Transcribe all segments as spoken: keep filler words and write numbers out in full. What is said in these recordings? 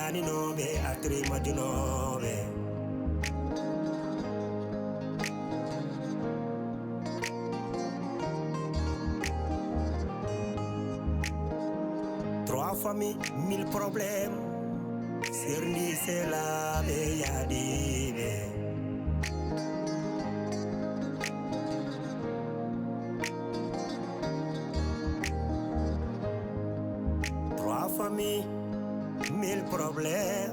Aninooɓe, atri majjunooɓe. Trois familles, mille problèmes. Serndi selaaɓe yaadiiɓe. Trois familles, mille problèmes.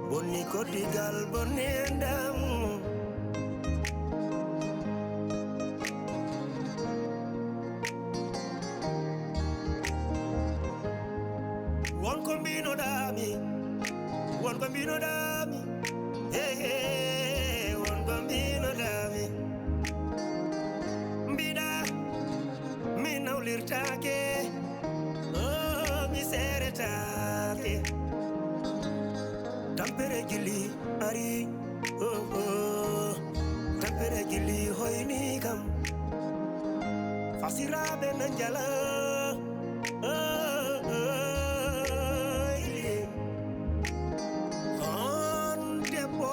Bonni koddigal, bonni enɗam. Won ko mbinoɗaami, won ko mbinoɗaami. Hey, hey, won ko mbinoɗaami. Mbiɗa mi nawlirtaake, oh, mi seeretaake. Tampere jilli ari, oh, oh. Tampere jilli hoyni kam. Fasiraaɓe na njala, oh, oh, ili. On debbo,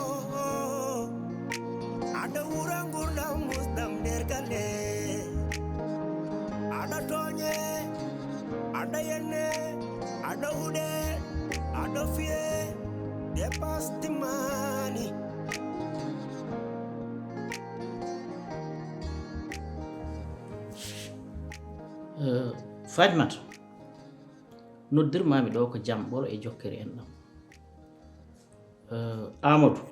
aɗa wura ngurdam musɗam nder galle. Aɗa tooñe, aɗa yenne, aɗa huɗe, aɗa fiye, dépasse timmaani. Eh, Fatimata, noddirmaami ɗo ko jam ɓolo e jokkere en ɗam. Eh, Amadou,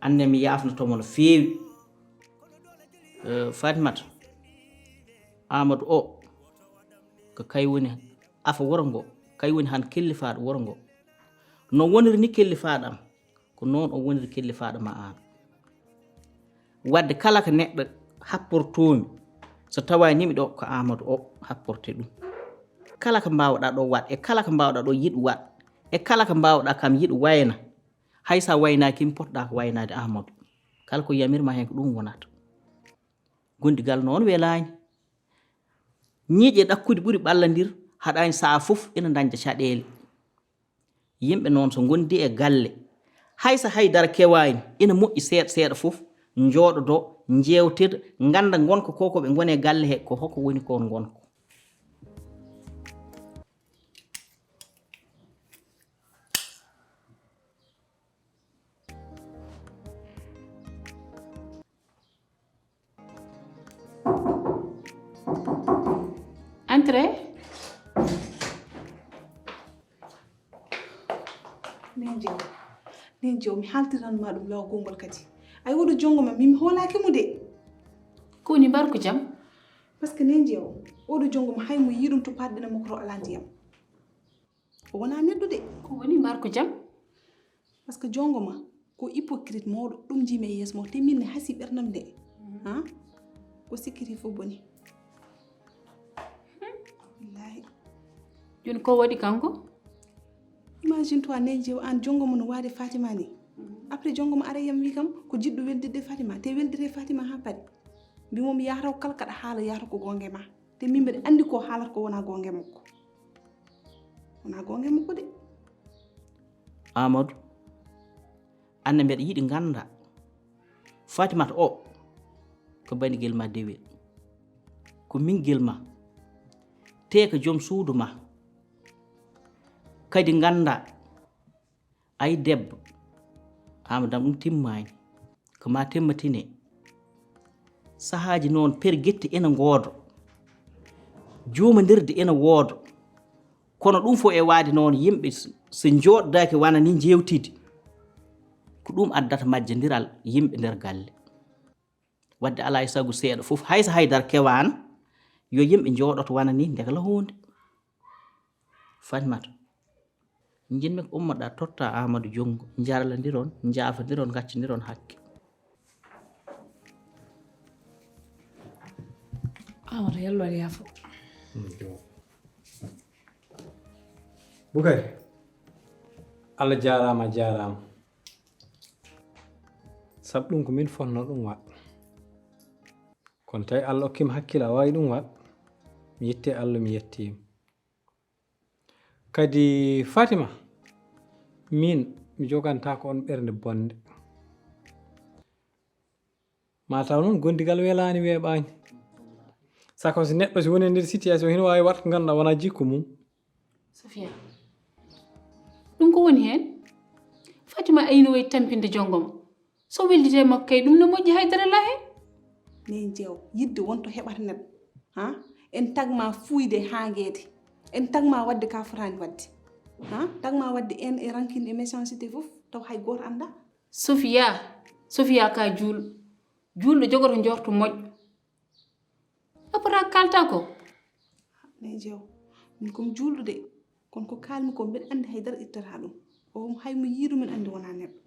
anne mi yaafnoto mo no feewi. Eh, Fatimata, Amadou o, ko kay woni afa wuro ngo, kay woni han kellifaaɗo wuro ngo. No woniri ni kellifaaɗo am, ko noon o woniri kellifaaɗo ma aan. Wadde kala ko neɗɗo happortoomi, so tawaani mi ɗo, ko Amadou o happorte ɗum. Kala ko mbaawɗaa ɗo waɗ, e kala ko mbaawɗaa ɗo yiɗ waɗ, e kala ko mbaawɗaa kam yiɗ wayna, hay so a waynaaki mi potɗaa ko waynaade Amadou. Kala ko yamirma heen ko ɗum wonata. Gondigal noon welaani. Ñiiƴe ɗakkude ɓuri ɓallandir, haɗaani sahaa fof ina dañda caɗeele. Yimɓe noon so ngondi e galle, hay so hay dara kewaani, ina moƴƴi seeɗa seeɗa fof, njooɗodoo, njeewtida, ngannda ngonka ko ko ɓe ngoni e galle he, ko hoko woni ko ngonka. Entrez. Neen Jeew, neen Jeew, mi haaltiran ma ɗum law gongol kadi. Ay, oɗo jongo ma, min mi hoolaaki mo de. Ko woni, mbar ko jam? Parce que neen Jeew, oɗo jongo ma, hay mo yiɗum to paɗɗene makko to alaa ndiyam. O wonaa neɗɗo de. Ko woni, mbar ko jam? Parce que jongo ma ko hypocrite mawɗo, ɗum njiimi e yeeso makko, te min ne hasi ɓernam de. Mhm. Ha? Ko sikkiti fof boni. Billahi. Jooni ko waɗi kanko? Imagine toi, neen Jeew, aan jongo ma no waade Fatima ni. Mhm. Après jongo ma ara yam wi kam ko jiɗɗo weldirde Fatima, te weldire Fatima ha paɗi. Mbi mo mi yahata ko kala kaɗa haala yahata ko gonga e ma. Te min mbeɗa anndi ko haalata ko wonaa goonga e makko. Wonaa goonga e makko de. Amadou, aan ne mbeɗa yiɗi ngannda Fatimata o ko banigel ma dewel. Ko ɓingel ma. Te ko joom suudu ma. Kadi ngannda Ay debbo, Amadou Dam, ɗum timmaani. Ko ma timmatine. Sahaaji noon, pergetti ina ngoodo. Juumondirde ina woodo. Kono ɗum fof e waade noon, yimɓe s-, so njooɗdaaki wona ni njeewtidi, ko ɗum addata majjondiral yimɓe nder galle. Wadde alaa e sago seeɗa fof, hay so haydara kewaano, yo yimɓe njooɗoto wona ni, ndeka la huunde. Fatimata, njiɗmi ko ummoɗaa, tottaa Amadou junngo, njarlandiron, njaafondiron, ngaccondiron hakke. Amadou, yallo aɗa yaafo. Bukari, Allah jaaraama, a jaaraama. Sabu ɗum ko min fotnoo ɗum waɗ. Kono tawi Allah okkiima hakkille, a waawi ɗum waɗ. Mi yetti Allah, mi yettiima. Kadi Fatima, Min, mi jogantaako on ɓernde bonde. Ma taw noon gondigal welaani, weeɓaani. Saka si neɗɗo si woni e nder situation, hino waawi waɗ ko ngannduɗaa wonaa jikku mum. Sofia, ɗum ko woni heen? Fatima ayno wayi tampinde jongo ma. So weldite makko kay, ɗum no moƴƴi, haydara alaa heen. Neen jeew, yidde won to heɓata neɗɗo. Ha? En tagma fuuyde haa ngeede. En tagma waɗde ka fotaani waɗde. Ha? Tagma waɗde en e rancune e méchanceté fof, taw hay gooto anndaa. Sofia, Sofia ka juul-, juulɗo jogoto njorto moƴƴo. A fota kalta ko? Neen jeew, min ko mi juulɗo de, kono ko kaalmi ko mbeɗa anndi hay dara ittata ɗum. O hay mo yiiɗu min anndi wonaa neɗɗo.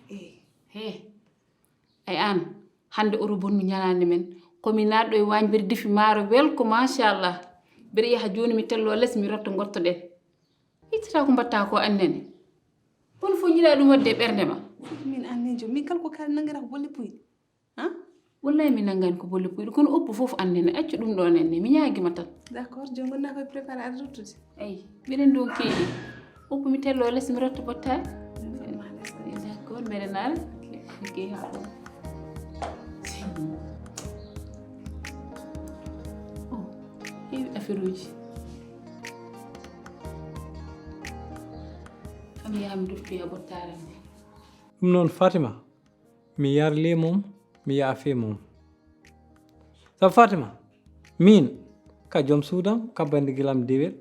Eey. He, ay aan, hannde oto bonnu ñalaande men. Ko mi naatɗo e waañ mbeɗa defi maaro welko, machallah. Mbeɗa yaha jooni mi tello les mi rotta ngottoɗen. Ittata ko mbaɗta ko annene. Kono fof jiɗa ɗum waɗde e ɓernde ma. Min anndi joom, min kala ko kaali nanngata ko bolle puyɗe. Ha? Wallahi mi nanngani ko bolle puyɗe, kono oppo fof annene, accu ɗum ɗo nenne, mi ñaagima tan. D'accord, joom gonna koye préparé aɗa ruttude. Eyi, mbiɗen ɗo keeɗi. Oppo mi tello les mi rotta bottaari. D'accord, mbeɗa naala. Ok, haa ɗo. Oh, heewi affaire uji. Kam yaha mi duttoya bottaari am. Ɗum noon Fatima, mi yarli mum, mi yaafi mum. Sabu Fatima, min ka joom suudam, ka bandi gilam dewel.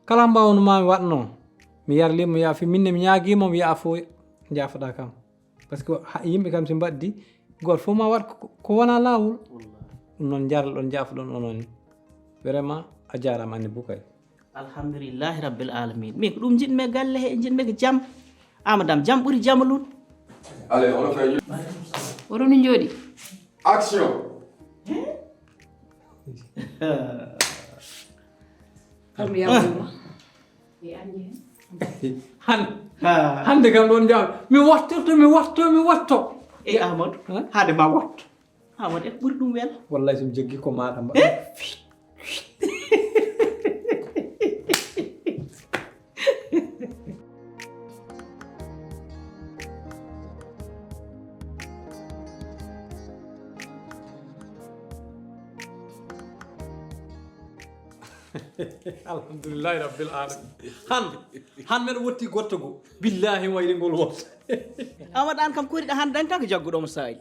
Kala mbaawno ma mi waɗno, mi yarli mo yaafi, min ne mi ñaagi mo, mi yaafo, jaafoɗa kam. Parce que ha, yimɓe kam si mbaɗdi, gooto fof ma waɗ ko, ko wona laawol. Ɗum noon njarlo ɗon, jaafo ɗon onon. Vraiment, a jaaraama Anne Bukay. Alhamdulillahi Rabbil Alamin. Min ko ɗum jiɗmi e galle he, jiɗmi ko jam. Amadam, jam ɓuri jamalun. Allez, on fait. Oɗon no njooɗi. Action. Kam yawma. Han. Ha. Hannde kam ɗon jam. Mi wattorto, mi watto, mi watto. E Amadou, ha? Haade ma watto. Ha, waɗi ko ɓuri ɗum wel. Wallahi, so mi jaggi ko maɗa mbaɗa. Eh? Alhamdulillahi Rabbil Alamin. Han, han men wotti gotto go. Billahi wayri ngol wot. Amadou, an kam koriɗa han dañta ko jagguɗo mo saali.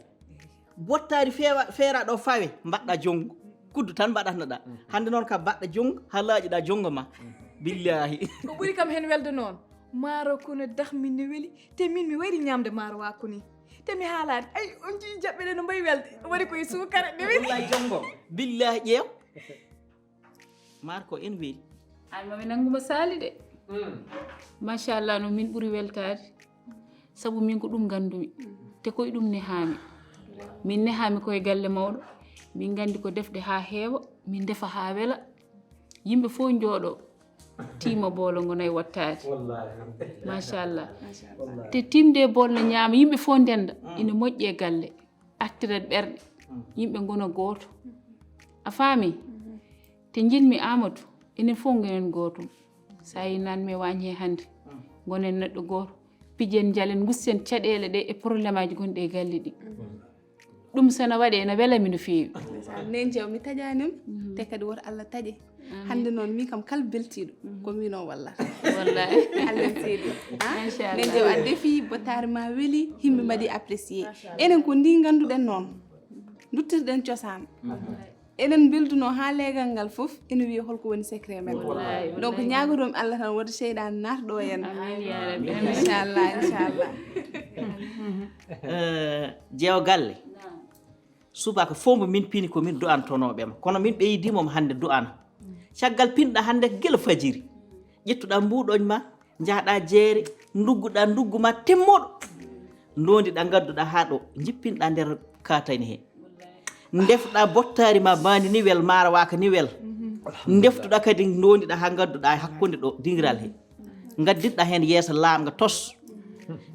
Bottaari feewa-, feeraɗo fawe, mbaɗɗa jonngo. Kuddu tan mbaɗatnoɗa. Hannde noon ka mbaɗɗa jonngo, haa laaƴuɗa jonngo ma. Billaahi. Ko ɓuri kam heen welde noon, maaro kono dahmi ne weli, te min mi wayri ñaamde maaro wa koni. Te mi haalaani, ay, on njii jaɓɓe ɗe no mbayi welde, waɗi koye suukara, ne weli. Wallaay jonngo. Billaahi, ƴeew. Maaro ko ene weli. Ay, mami nannguma saali de. Machallah, no min ɓuri weltaade. Sabu min ko ɗum nganndumi. Te ko e ɗum nehaami. Min nehaami ko e galle mawɗo. Min nganndi ko defde haa heewa. Min ndefa haa wela. Yimɓe fof njooɗo. Tiima boolo ngo nayi wattaade. Machallah. Te timde boolo no ñaama. Yimɓe fof ndennda. Ina moƴƴi e galle. Artirat ɓerɗe, yimɓe ngona gooto. A faami? Te njiɗmi Amadou, enen fof ngonen gootum. So a yii nan mi waañ he hannde, ngonen neɗɗo gooto. Pijen, njalen, ngusten caɗeele ɗe e problème aji gonɗi e galle ɗi. Ɗum so na waɗe, ene welami no feewi. Ndeysaan, neen jeew mi taƴaani mo, te kadi woto Allah taƴe. Hannde noon, min kam kala beltiiɗo, ko min o wallata. Wallahi. Allah seedi. Ah, machallah. Nde jeew a defi, bottaari ma weli, yimɓe mbaɗi apprécié. Enen ko ndi ngannduɗen noon, duttirɗen cosaan. Enen mbelduno haa leegal ngal fof, ene wiya holko woni secret men. Wallahi, donc, wallahi. Ñaagotomi Allah tan wota seyɗaane naat ɗo en. Amin, ya Rabbi. Amin. Inchallah, inchallah. Eh, jeewo galle. Subaka fof mbo min pini ko min du'antonooɓe ma. Kono min ɓeydii mo hannde du'ana. Caggal pinɗa hannde gila fajiri. Ƴettuɗa mbuuɗoñ ma, njahɗa jeere, ndugguɗa nduggu ma timmuɗo. Ndondiɗa ngadduɗa haa ɗo, njippinɗa nder kaatani he. Ndefɗa bottaari ma mbaandi ni wel, maaro waaka ni wel. Ndeftuɗa kadi ndondiɗa haa ngadduɗa hakkunde ɗo dingiral he. Ngaddiɗa heen yeeso laaɓnga tos.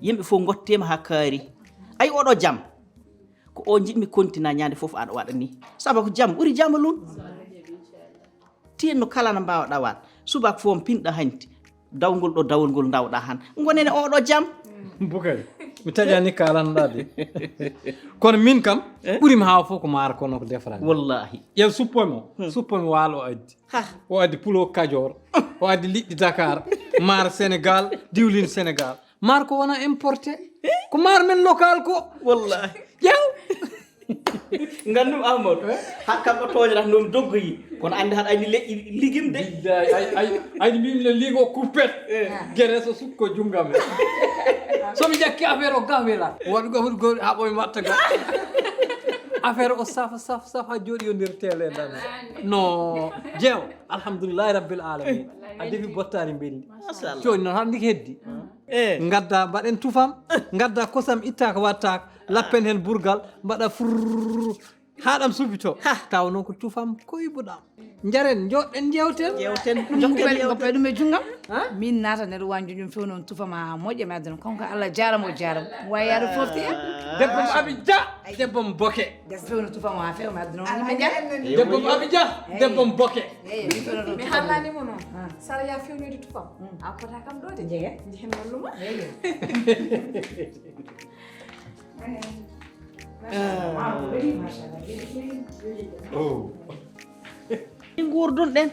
Yimɓe fof ngottiima haa kaari. Ay oɗo jam. Ko o njiɗmi kontina ñande fof aɗa waɗa ni. Sabu ko jam ɓuri jamalun. Tinno kala no mbaawɗa waɗ. Subaka fof pinɗa hanti. Dawgol ɗo dawol ngol ndawɗa han. Ngonen e oɗo jam. Bukari, mi taƴani kalanɗa de. Kono min kam, ɓuri mi hawa fof ko maaro kono ko defrani. Wallahi. Yew suppo mo, suppo mo waalo o addi. Ha. O addi pulo Kajoor, o addi liɗɗi Dakar, maaro Sénégal, diwlin Sénégal. Maaro ko wona importé. Ko maaro men local ko. Wallahi. Yew. Nganndu Amadou, haɗ kam ɗo tooñata noon doggoyi, kono annde haɗ ayni leƴƴi ligim de. Billahi, ay, ay, ayni mbimi le ligo coupet. Gere so sukko junngam he. So mi ƴakki affaire o gawela. Waɗu gawudu gori ha ɓoy watta ga. Affaire o safa, safa, safa, jooɗi yo nder tele dan. No, jeew, alhamdulillahi rabbil alamin. A defi bottari mbelli. Machallah. Joni noon haɗ ndiki heddi. Ngadda mbaɗen tufam, ngadda kosam itta ko watta ko, lappen hen burgal, mbaɗa furr, ha ɗam subito. Taw noon ko tufam koybuɗam. Njaren, joɗɗen, jewten. Jewten, jokken, jewten. Goppe ɗum e junngam. Min naata nder wanju ɗum few noon tufam ha moƴƴa mi addana. Kanko Allah jarama o jarama. Wayaɗo forti en. Debbo mo Abi Dia, debbo mo Boke. Des few no tufam ha few mi addana. Debbo mo Abi Dia, debbo mo Boke. Eyi, mi few no mi hallani mo noon. Sara ya fewnoyde tufam. A pota kam ɗo de. Jege. Jehen walluma. Eyi. Machallah, machallah. Ngurdun ɗen.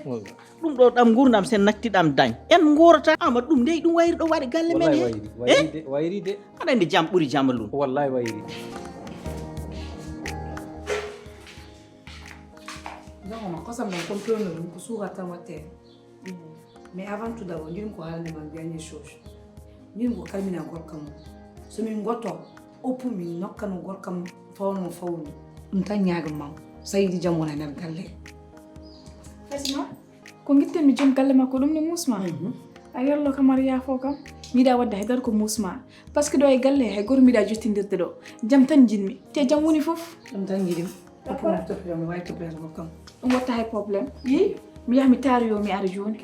Ɗum ɗo ɗam ngurdam sen natti ɗam dañ. En ngurata ama ɗum dey ɗum wayri ɗo waɗi galle men he. Wayri de. Aɗa andi jam ɓuri jamalun. Wallahi wayri. Jongo ma kosam ɗam comme pewno ɗum ko suukar tan watte. Mais avant tout d'abord, njiɗmi ko haalande ma dernière chose. Njiɗmi ko kalmina gorka mum. So min ngotto, oppu min nokkano gorka mum fawno mo fawni. Ɗum tan ñaago ma. So yiɗi jam wona nder galle. Fatima, ko ngitten mi joom galle makko ɗum ne musma. A yerlo kam aɗa yaafo kam. Mi yiɗa wadde haydara ko musma. Parce que ɗo e galle hay goto mi yiɗa jottindirde ɗo. Jam tan njiɗmi. Te jam woni fof. Ɗum tan njiɗmi. Oppu mo toppito mi wawi toppito mo kam. Ɗum watta hay problème. Yi, mi yaha mi taari yo mi ara jooni.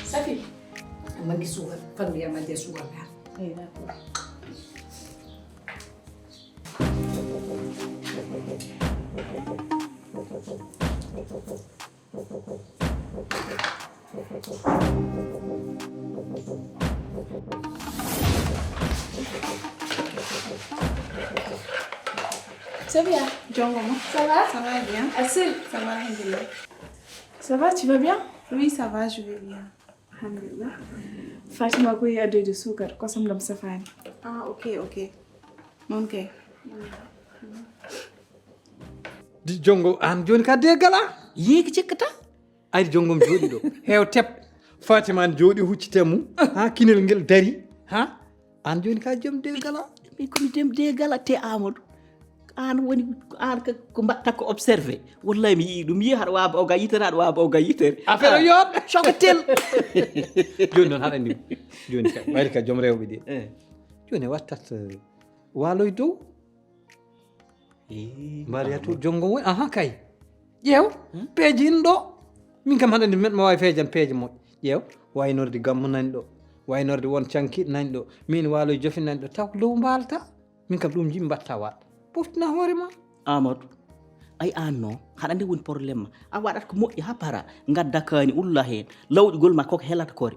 Safi. Mangi sugar, fandu ya mangi sugar na. Eh, d'accord. Sofia, jongo ma. Ça va? Ça va bien. Asil. Ça va, alhamdulillah. Ça va, tu vas bien? Oui, ça va, je vais bien. Alhamdulillah. Fatima ko yi addoyde suukar, kosam ɗam safaani. Ah, ok, ok. Noon kay. Di jongo an joni ka de gala. Yiki cikkata. Ay jongom jodi ɗo. Hew tep. Fatima an jodi huccite mum. Ha kinel ngel dari. Ha an joni ka jom de gala. Mi komi dem de gala te Amadou. An woni an ko mbatta ko observé. Wallahi mi yi ɗum yi haɗa waba o ga yitere haɗa waba o ga yitere. Affaire o yoɓ. Chocotel. Joni noon haɗa ndi. Joni ka wayri ka jom rewɓe de. Joni wattat waloy dow. Mbaɗoya to jonngo woni aha kay. Ƴeew peeje in ɗo. Min kam haɗa ndi meɗ ma wawi feejan peeje moƴƴe. Ƴeew waynorde gammu nani ɗo. Waynorde won cankiɗ nani ɗo. Min waloy jofi nani ɗo taw ko dow mbalta. Min kam ɗum jiɗmi mbatta waɗ. Poftina hoore ma. Amadou, ay an no haɗa nde woni problème ma. A waɗat ko moƴƴi ha para. Ngadda kani ulla hen. Lawƴugol ma koko helata kore.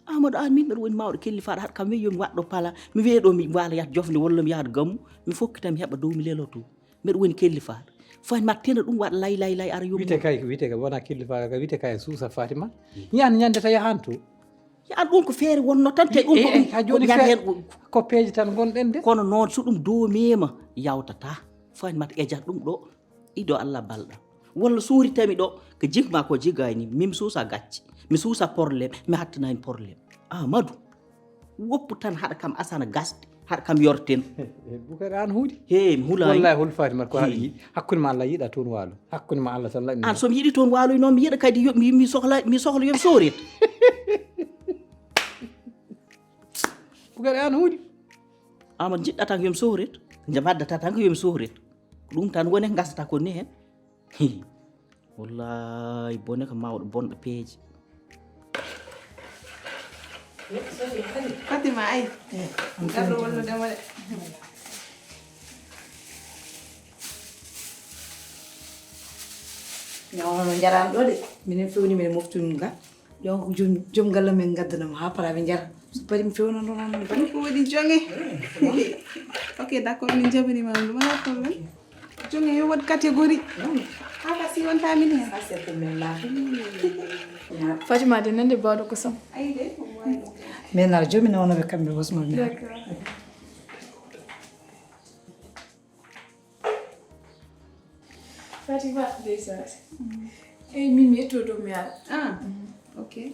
Amadou an min mbeɗa woni mawɗo kellifaɗo haɗa kam wiye yomi waɗɗo pala mi wiye ɗo mi wala yahat jofde walla mi yahat gammu mi fokkita mi heɓa dow mi leloto mbeɗa woni kellifaɗo fani ma tena ɗum waɗa lay lay lay ara yommi. Wite kay wite kay wona kellifaɗo kay wite kay suusa fatima. Ñande ñande ta yahan to. Yahan ɗum ko feere wonno tan te ɗum ko ɗum ha joni feere ko peeje tan gonɗen de. Kono noon so ɗum domima yawtata fani mata ejat ɗum ɗo. Ido Allah balɗa walla suritami ɗo ko jigma ko jigani min mi suusa gacce mi suusa problème mi hattanani problème. Amadou woppu tan haɗa kam asana gasɗe haɗa kam yorten. Bukari an huuɗi. He mi hula wallahi hol fatima ko haɗa yiɗi hakkunde ma Allah yiɗa toon waalo hakkunde ma Allah tan laɓi an somi yiɗi toon waaloy noon mi yiɗa kadi mi sohla mi sohla yomi sorit. Bukari, an holi? Ama jiɗɗa tan ko yomi sohrit. Nde mbaddata tan ko yomi sohrit. Ko ɗum tan woni gasata ko ni hen. Hi. Wallahi bone ko mawɗo bonɗo peeje. Fatima, ay. Garɗo wallude mo de. Ñawono jaraani ɗo de. Minen fewni, minen mofti ɗum ga. Ɗon ko joom, joom galle men ngaddana mo haa para ɓe njara. So pari mi fewna ɗon, an tan. Ko waɗi jonge? Ok, d'accord, min jabini ma, ɗum alaa problème. Jonge yo waɗ catégorie. Haa ka si wonta min hen. Ça, c'est pour mes mari. Fatima de nande bawɗo ko sam. Ay de, ko waɗi. Mais nara jomi ne wono ɓe kamɓe wasma mi. D'accord. Fatima, ndeysaan. Eyi, min mi yetto dow mi ara. Ah, ok.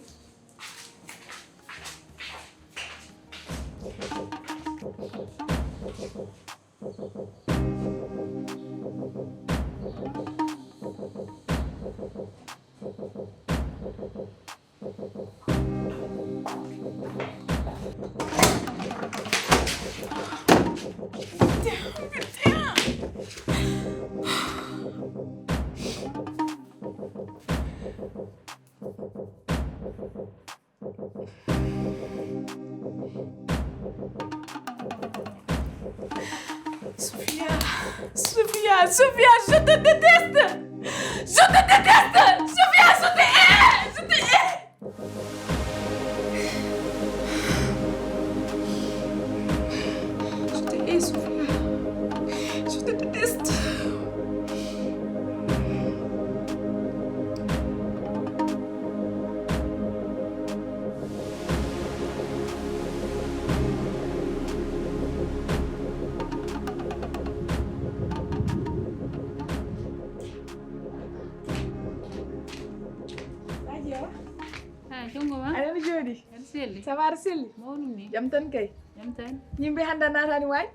Sophia, Sophia, Sophia, je te déteste. Je te déteste. Sophia, je te hais. Je te hais. Je te hais, Sophia. Je te déteste. Ah, jongo ma? Aɗa no jooɗi? Aɗa selli? Ça va, aɗa selli? Mawɗum ni. Jam tan kay. Jam tan. Yimɓe hannde a naataani waañ?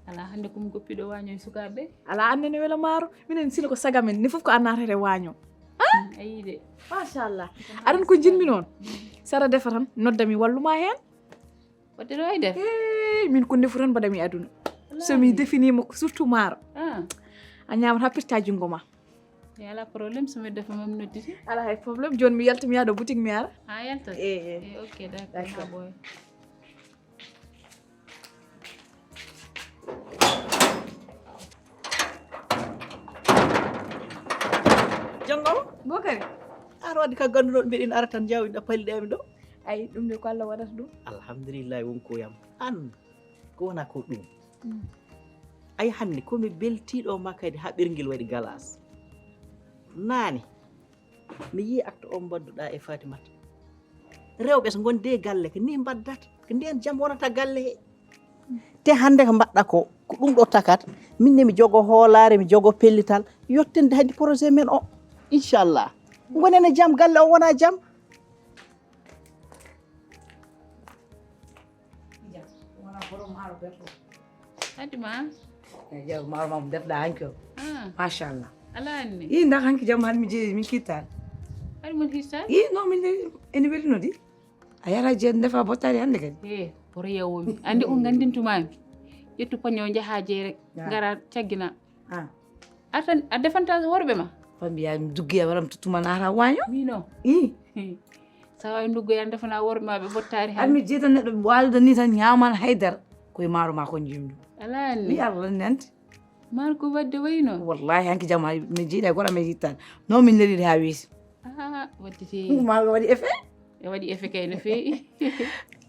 Alaa, hannde ko mi goppiɗo waaño e sukaaɓe. Alaa, aan nene wela maaro. Minen sino ko saga men, ni fof ko a naatata e waaño. A yii de. Machallah. Aɗa anndi ko njiɗmi noon. Sara defa tan, nodda mi wallu ma heen. Waɗde no wayi def? Eey, min ko ndefu tan mbaɗa mi aduna. So mi definiima ko surtout maaro. Ah. A ñaamat haa pirta junngo ma. E alaa problème, so mi defa ma mi nodditi. Alaa hay problème, jooni mi yalta mi yaha ɗo boutique mi ara. A yaltat? Eey, eey. Eey, ok, d'accord, d'accord. Ma ɓooya. Janngo? Bokari. Ar wadde ka ganduɗo mbiɗen ara tan jawɗi ɗa pali ɗami ɗo. Ay, ɗum de ko Allah waɗata ɗum. Alhamdulillahi won ko yam. An, ko wona ko ɗum. Mm. Ay hannde ko mi beltiiɗo ma kadi haa ɓerngel waɗi galas. Naane, mi yii acte o mbaɗduɗa e Fatimata. Rewɓe so ngonde galle ko ni mbaddata. Ko ndeen jam wonata galle he. Te hannde ko mbaɗɗa ko, ko ɗum ɗo takat. Min ne mi jogo hoolaare, mi jogo pellital. Yottinde hadi projet men o. Inchallah. Ngonen e jam, galle o wona jam. Hadi ma? Eyi, jaw maaro ma mo defɗa hanki o. Ah. Machallah. Ala anni. I ndax hanki jam hade mi jeeyi min kittaani. Hade mon hittaani? I non min de ene welino di. A yara je ndefa bottari hande kadi. He, boro yewomi. Andi ko ngandintuma mi. Ƴettu paño njaha jeere. Ah. Ngara caggina. Ah. A tan a defanta worɓe ma? Fa mbiya mi duggi a waram to tuma nata waño. Mino. I. Sa wawi duggoya defana worɓe ma ɓe bottari. Ar mi jiita neɗɗo walude ni tan ñaman haydara. Koye maaro ma kon jimɗum. Ala anni. Mi Allah nante. Maaro ko wadde wayno? Wallahi hanki jama mi jiiɗa gora mi yittan. No min lelide ha weesi. Ah, wadde te. Maaro waɗi effet. E waɗi effet kay no feewi.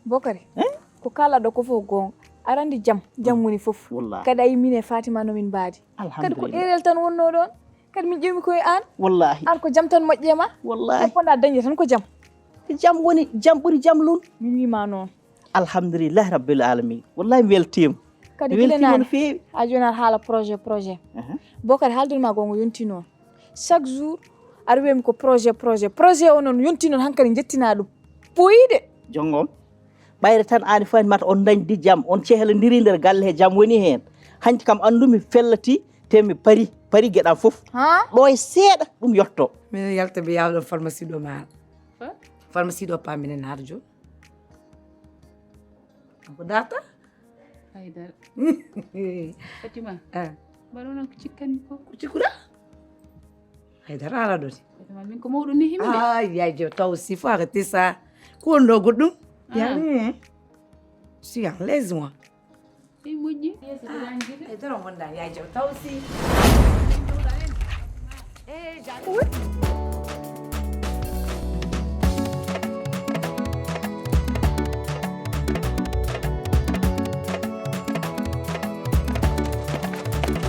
Bokari. Eh? Ko kala ɗo ko fof goonga. Aɗa anndi jam, jam woni fof. Wallahi. Kadi a yii min e Fatima no min mbaadi. Kadi ko alhamdulillah. Erel tan wonno ɗon. Kadi min ƴeewmi ko e aan. Wallahi. Aan ko jam tan moƴƴi e ma. Wallahi. Ko ponɗa dañde tan ko jam. Jam woni, jam ɓuri jam lun. Min wiima noon. Alhamdulillahi rabbil alamin. Wallahi mi weltiima. Kadi mi gila weltiima naane no feewi. A jooni aɗa haala projet, projet. Aha. Bokari, haaldun ma goonga yonti noon. Chaque jour aɗa wiyami ko projet, projet, projet o noon yonti noon hankadi jettina ɗum. Ɓooyi de. Jongom. Ɓayre tan aani Fatimata on dañdi jam, on cehlondiri nder galle he jam woni heen. Hanki kam anndumi fellati te mi pari, pari geɗam fof. Ha? Ɗo e seeɗa ɗum yotto. Minen yalta ɓe yawɗo pharmacie ɗo maaro. Fa? Pharmacie ɗo paminen har jooni. Ko darta? Haydara. Fatima. Eh. Mbaɗo noon ko cikkani ko. Ko cikkuɗa? Haydara ala ɗo de. Fatima, min ko mawɗo ni himɓe. Ah, yaay jo taw si fo arrêté ça. Ko woni ɗo goɗɗum? Ah. Yaani. Si en laisse moi. Ɗi moƴƴi. Yeeso ko lanjide. Haydara wonda yaay jo taw si. Eh, jani.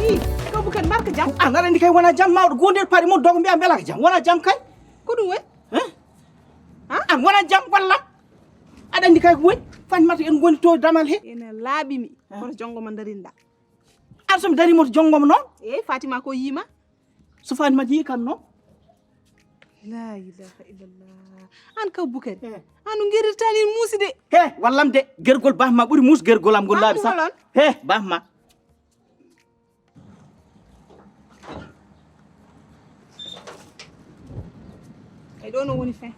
Ii, kaw bukan marka jam. An aɗa anndi kay wona jam mawɗo gonde paɗe mum dogo mbiya mbelaka jam wona jam kay. Ko ɗum woni? An wona jam walla? Aɗa anndi kay ko woni? Fatimata en ngoni to damal he. Ene laaɓi mi. Kono jonngo ma darinɗa. An somi dari moto jonngo ma noon? Eyi Fatima ko yiima. So Fatimata yii kam noon? La ilaha illallah. An kaw bukari. An no gerirta ni muusi de. He wallam de gergol bahma ɓuri muus gergol am ngol laaɓi sa. He bahma. Ay ɗo no woni fin.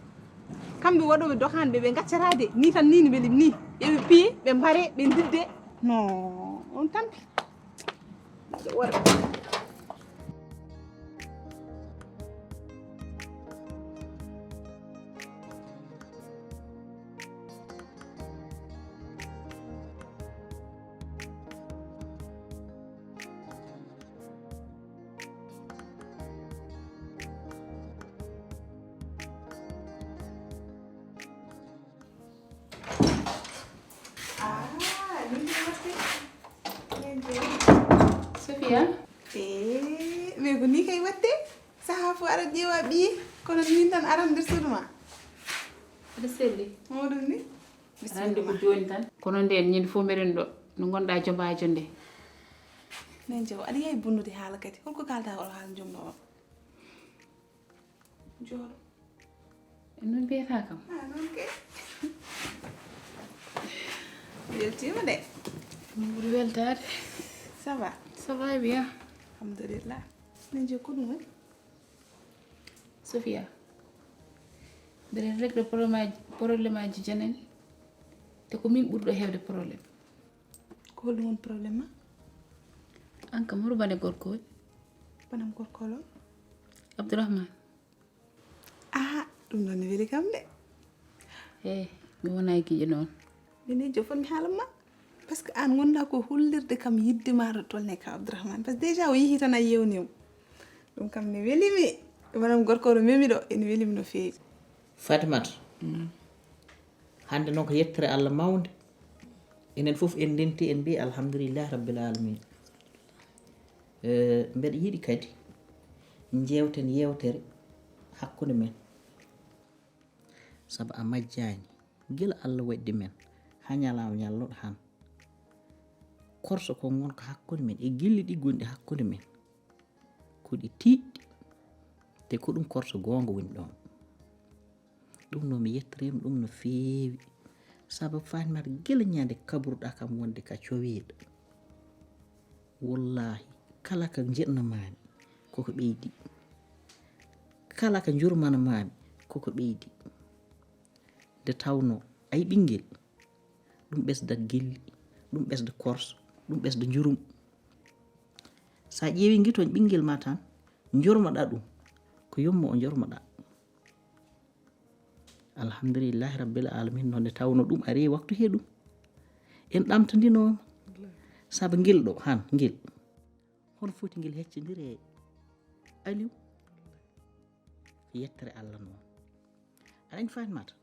Kamɓe waɗooɓe dokaanɓe ɓe gaccataade ni tan ni no ɓe lim ni. Yoɓe piye ɓe mbare ɓe ndidde. No on tampi. Sofia. Mais ko ni kay watte. Saha fof aɗa ƴeewa ɓiye kono min tan aran nder suudu ma. Aɗa selli. Moɗum ni. Rande ko joni tan. Kono nden ñande fof mbeɗen ɗo no gonɗa jobajo nde. Nen jaw aɗa yawi bonnude haala kadi holko kalda oɗo haala jomma o. Jooɗo. Noon mbiyata kam. Ah, noon kay. Weltiima de. Min ɓuri weltaade. Ça va? Ça va bien. Alhamdulillah. Min je ko ɗum woni? Sofia, mbeɗen régler problème aji janani te ko min ɓurɗo heewde problème. Ko holɗum woni problème ma? An kam hoto bane gorko woni? Banam gorko lo? Abdourahmane. Ah, ɗum noon ne weli kam de. Eyi, mi wona e giƴo noon. Mini jo fotmi haalam ma. Parce que an gonda ko hollirde kam yidde ma ɗo tolne ka Abdourahmane parce que déjà o yehi tan a yewnimo. Ɗum kam ne welimi. Manam gorko oɗo memi ɗo ene welimi no feewi. Fatimata. Hande noon ko yettere Allah mawnde. Enen fof en ndenti en mbi alhamdulillahi rabbil alamin. Mbeɗa yiɗi kadi jewten yewtere hakkunde men. Sabu a majjani gila Allah waɗdi men ha ñalawma ñalluɗo han. Korso ko ngonka hakkunde men e gilli ɗi gonɗi hakkunde men. Ko ɗi tiiɗɗi. Te ko ɗum korso goonga woni ɗon. Ɗum no mi yettorima ɗum no feewi. Sabu Fatimata gila ñande kaburɗa kam wonde ka cowiiɗo. Wallahi kala ka jeɗnamaami koko ɓeydi. Kala ka jurmanamaami koko ɓeydi. Nde tawno ay ɓinngel ɗum ɓesdat gilli, ɗum ɓesda korso, ɗum ɓesda njurum. Sa ƴeewi ngitoñ ɓinngel ma tan jormoɗa ɗum ko yumma o jormoɗa. Alhamdulillahi rabbil alamin noon nde tawno ɗum ari waktu he ɗum en ɗamtodinooma. Sabu ngel ɗo han ngel hono foti ngel heccondire e Aliou? Yettere Allah noon. Aɗa anndi Fatimata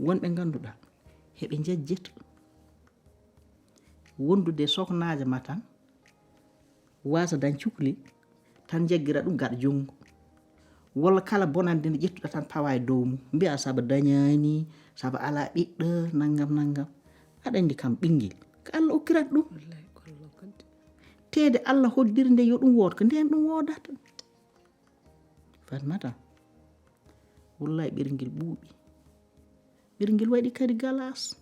wonɓe ngannduɗaa heɓe njejjita wondude soknaajo ma tan wasa dañ cukli tan jaggira ɗum gaɗa junngo walla kala bonande nde ƴettuɗa tan pawa e dow mum mbiya saba dañani saba ala ɓiɗɗo nanngam nanngam. Aɗa anndi kam ɓinngel ko Allah okkirat ɗum. Teede Allah hoddiri nde yo ɗum wood ko ndeen ɗum woodata. Fatmata wallahi ɓerngel ɓuuɓi. Ɓerngel waɗi kadi galas.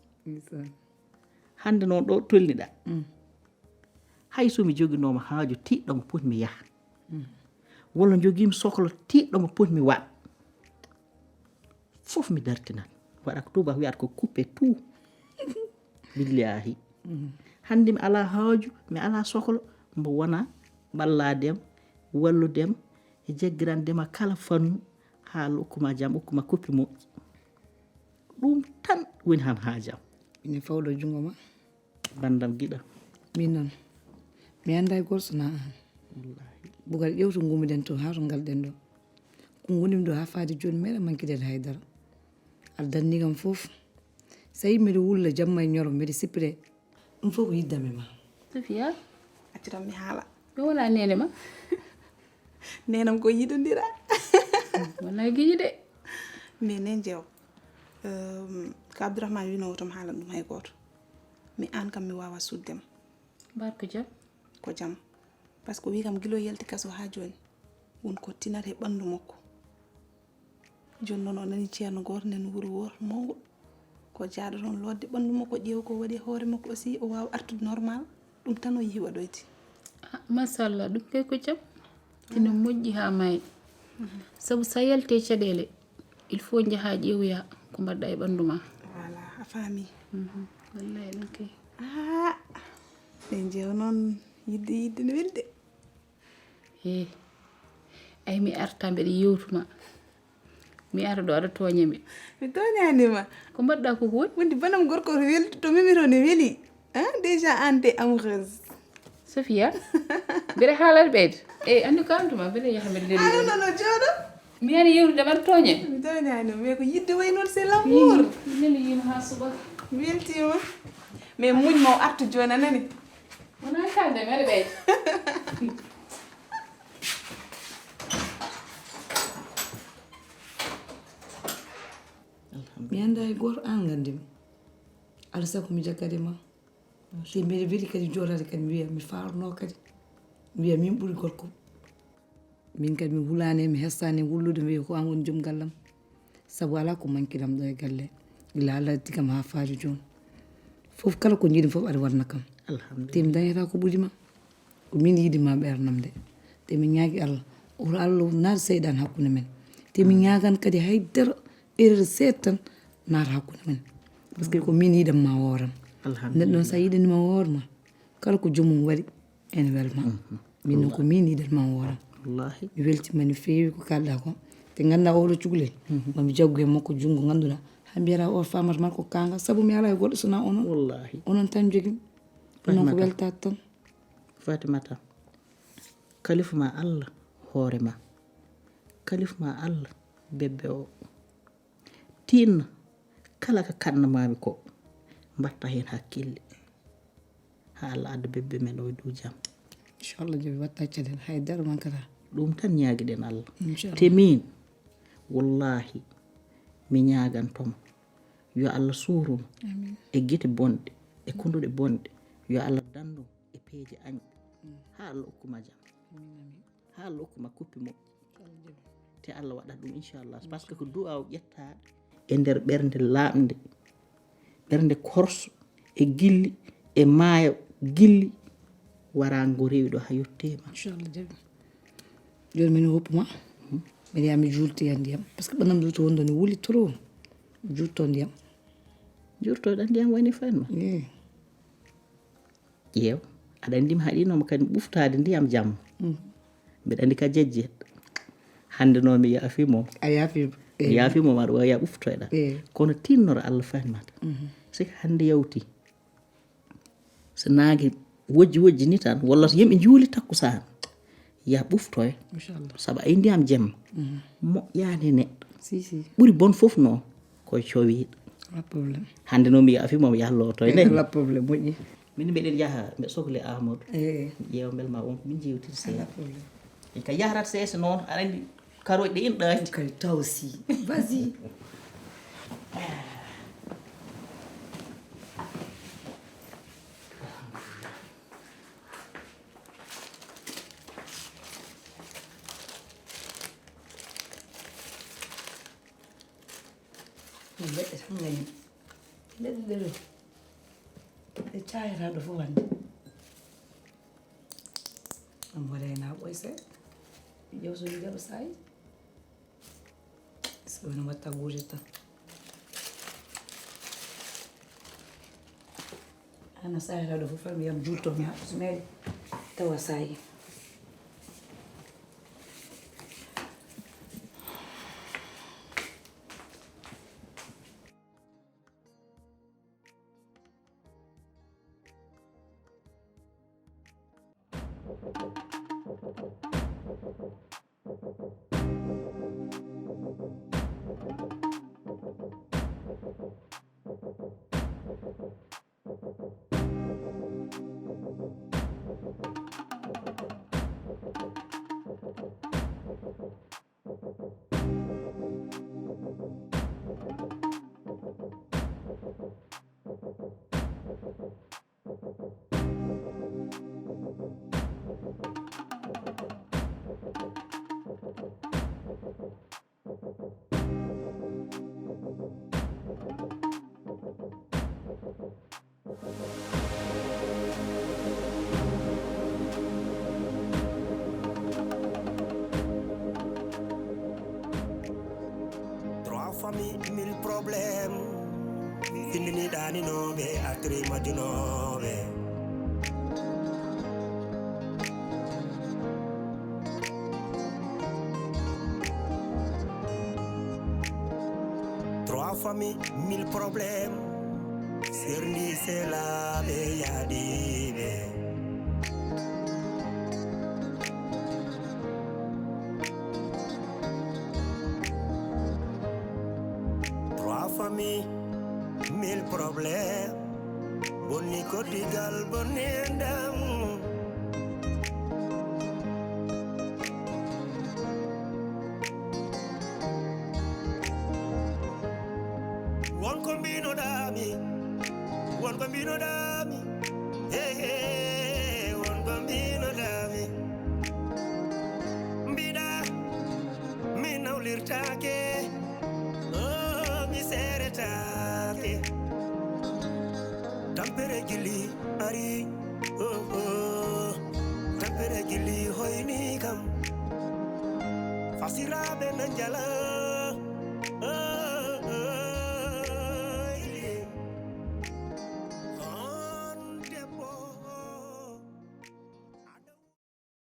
Hande noon ɗo tolniɗa hay somi joginooma haaju tiɗɗo mo potmi yaha walla jogiimi soklo tiɗɗo mo potmi waɗ fof mi dartinan. Waɗa ko tubaak wiyata ko coupe tout. Billahi. Hannde mi alaa haaju, mi alaa soklo, mbo wona ɓallaadem, walludem, e jaggirandema kala fannu, haa Allah okkuma jam, okkuma koppi moƴƴi. Ɗum tan woni han haajam. Ine fawɗo junngo ma. Banndam giɗam. Min noon, mi annda e gooto so na aan. Wallaahi. Bugal ƴeewtu ngummiɗen to haa to ngalɗen ɗo. Ko ngonimi ɗo haa faade jooni meeɗa mankiden hay dara. Aɗa danni kam fof. So tawi mbiɗa wulla jamma e ñoro, mbiɗa sippire. Ɗum fof ko yiddam e ma. Safiya? Accitam mi haala. Ɗum wona neene ma? Neenam ko yiɗondira. Wona giƴi de. Mais nen jeew. Ehm, ko Abdourahmane wino woto mi haalan ɗum hay gooto. Mi aan kam mi waawa suuddem. Mbaat ko jam? Ko jam. Parce que o wi kam gila o yalti kaso haa jooni. Won ko tinata e ɓanndu makko. Jooni noon o nani ceerno gooto nen wuro wooto mawɗo. Ko jaaɗo toon lootde ɓanndu makko ƴeewa ko waɗi e hoore makko aussi o waawa artude normal. Ɗum tan o yiɗi waɗoyde. Ah, machallah, ɗum kay ko jam. Ina moƴƴi haa maayi. Sabu so a yalti e caɗeele, il faut njahaa ƴeewoyaa ko mbaɗɗaa e ɓanndu ma. Voilà, a faami. Mhm. Wallaahi ɗum kay. Ah, ɓe njeewa noon yidde yidde no welde. He. Ay mi arta mbeɗa yewtuma. Mi ara ɗo aɗa tooña mi. Mi tooñaani ma. Ko mbaɗɗaa ko ko woni? Wonde banam gorko to weli, to mimi to ne weli. Hein? Déjà an t'es amoureuse. Safiya? Mbeɗa haalata ɓeyde. Eyi, anndi ko an tuma, mbeɗa yaha mbeɗa leli. Ah, non, non, non, jooɗo. Mi yani yewtude mbaɗa tooñe. Mi tooñaani ma, mais ko yidde wayi noon, c'est l'amour. Neli yima haa subaka. Mi weltiima. Mais muñ mo artu jooni, a nani? Wona kalde mbeɗa ɓeyde. Mi annda e gooto, aan nganndi mi. Alaa sago mi jaggade ma. Te mbeɗa weli kadi jooɗaade kadi mbiya mi faarnoo kadi. Mbiya min ɓuri gorko. Min kadi mi hulaani, mi hestaani wullude mbiya ko aan woni joom gallam. Sabu alaa ko manki lam ɗo e galle. Gila Allah addi kam haa faade jooni. Fof kala ko njiɗmi fof aɗa waɗna kam. Alhamdulillah. Te mi dañataa ko ɓuri ma. Ko min yiɗi ma ɓernam nde. Te mi ñaagi Allah. Wuro Allah naata seyɗan hakkunde men. Te mi ñaagan kadi hay dara erreur seeɗa tan naata hakkunde men. Parce que ko min yiɗan ma wooram. Alhamdulillah. Neɗɗo noon so a yiɗani ma woor ma. Kala ko joomum waɗi ene welma. Mhm. Min noon ko min yiɗan ma wooram. Wallaahi. Mi weltima no feewi ko kalɗa ko. Te ngannda oɗo cukalel. Mhm. Mami jaggu e makko junngo ngannduɗa. Haa mbiyata o famata man ko kanga. Sabu mi alaa e goɗɗo so na onon. Wallaahi. Onon tan njogimi. Ɗum noon ko weltaade tan. Fatimata, kalifu ma Allah hoore ma. Kalifu ma Allah bebbe o. Tinno kala ka kannamaami ko, mbatta heen hakkille. Haa Allah adda bebbe men o e dow jam. Inchallah, jaɓi watta caɗeele, hay dara mankata. Ɗum tan ñaagiɗen Allah. Inchallah. Te min, wallaahi, mi ñaagantomo. Yo Allah suurum. Amiin. E gite bonɗe, e konduɗe bonɗe. Yo Allah danndum e peeje añɓe. Mm. Haa Allah okkuma jam. Amiin, amiin. Haa Allah okkuma koppi moƴƴi. Te Allah waɗat ɗum, inchallah. Parce que ko du'a o ƴetta e nder ɓernde laaɓnde, ɓernde korso, e gilli, e maayo gilli, waraango rewi ɗo haa yottema. Inchallah, jaɓi. Jooni min hoppu ma. Mhm. Mbeɗa yaa mi juultoya ndiyam. Parce que ɓannam ɗo to wonɗo ne wuli trop. Juutto ndiyam. Juurtoɗa ndiyam woni fanma? Eh. Ƴeew, aɗa anndi mi haɗinoma kadi ɓuftaade ndiyam jamma. Mm. Mbeɗa anndi ka jejjeet. Hannde noon mi yaafimo. A yaafi. Mi yaafimo, aɗa waawi yaa ɓuftoyɗa. Eh. Kono tinnoro Allah fanmata. Mhm. Si hannde yawti. So naange wojji wojji ni tan, walla so yimɓe njuuli takkusaan, yaa ɓuftoy. Inchallah. Sabu ay ndiyam jemma. Mhm. Moƴƴaani e neɗɗo. Si, si. Ɓuri bon fof noon, ko cowiiɗo. Pas problème. Hannde noon mi yaafii mo, mi yalloto e nden. Pas problème, moƴƴi. Min mbeɗen yaha, mbeɗa sokli Amadou. Eh. Ƴeewa mbel ma won ko min njeewtiri seeɗa. Pas problème. En ka yahrata seese noon, aɗa anndi karooje ɗe ina ɗaati. Kay tawsi. Vas-y. Leɗɗe tan ngañi. Leɗɗe ɗe ɗo. Ɗe caayata ɗo fof hannde. Ɗum waɗa heen haa ɓooy seeɗa. Ƴeew so mi jaɓa saayi. So woni watta guurita tan. Ana saare ɗo fof, mi yam juulto, mi haɓɓa, so meeɗi tawa saa'i. Trois familles, mille problèmes. Findini ɗaninooɓe, artiri majjunooɓe. Trois familles, mille problèmes. Serndi selaaɓe yaadiiɓe. Trois familles, mille problèmes. Bonni koddigal, bonni enɗam. Won ko mbinoɗaami, won ko mbinoɗaami, he, he, won ko mbinoɗaami. Mbiɗa, mi nawlirtaake, oh, mi seeretaake. Tampere jilli ari, oh, oh. Tampere jilli hoyni kam. Fasiraaɓe na njala,